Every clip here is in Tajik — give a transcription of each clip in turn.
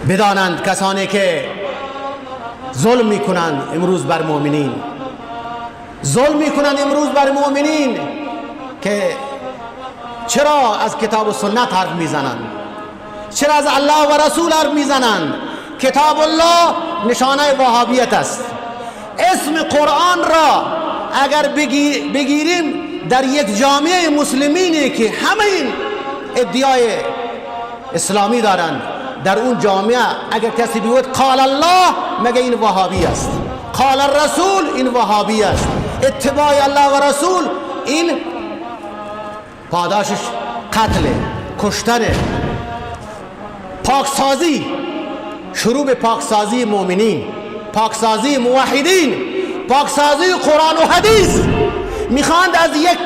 Бидонанд касоне ки зулм мекунанд имрӯз бар муъминин, зулм мекунанд имрӯз бар муъминин, ки чаро аз китобу суннат ҳарф мезананд, чаро аз Аллоҳ ва Расул ҳарф мезананд. Китобуллоҳ нишонаи ваҳҳобият аст. Исми Қуръон ро агар бигирем, дар як ҷомеаи муслимине ки ҳама ин иддаои исломӣ доранд, дар он ҷомеа агар касе бигӯяд «Қол Аллоҳ», мегӯяд ин ваҳҳобӣ аст, «Қол Расул», ин ваҳҳобӣ аст. Иттибои Аллоҳ ва Расул ин подошаш қатл, куштан. Поксозӣ, шурӯъ ба поксозии муъминин, поксозии муваҳҳидин, поксозии Қуръону ҳадис. Мехоҳанд аз як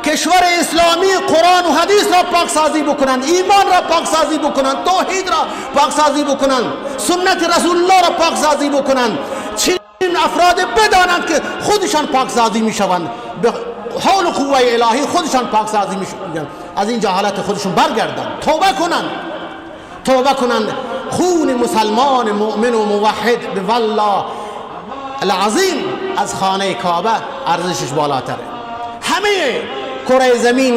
кишвари исломӣ Қуръону ҳадисро поксозӣ бикунанд, имонро поксозӣ бикунанд, тавҳидро поксозӣ бикунанд, суннати Расулуллоҳро поксозӣ бикунанд. Чунин афрод бидонанд, ки худашон поксозӣ мешаванд, ба ҳавлу қувваи илоҳӣ худашон поксозӣ мешаванд, аз ин ҷаҳолат худашон баргарданд, тавба кунанд, тавба кунанд. Хуни мусалмони муъмину муваҳҳид, биваллоҳ алазим, аз хонаи Каъба арзишаш болотаре. Ҳамаи кураи замин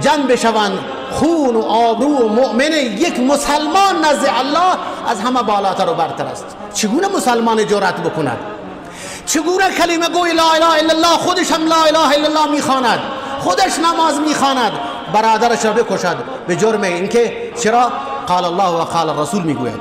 ҷамъ бишаванд, хуну обрӯ муъмини як мусалмон назди Аллоҳ аз ҳама болотар ва бартар аст. Чӣ гуна мусалмон ҷуръат бикунад? Чӣ гуна калимагӯи «Ла илаҳа иллаллоҳ», худаш ҳам «Ла илаҳа иллаллоҳ» мехонад, худаш намоз мехонад, бародарашро бикушад ба ҷурми инки чаро «Қол Аллоҳ ва қол Расул» мегӯяд?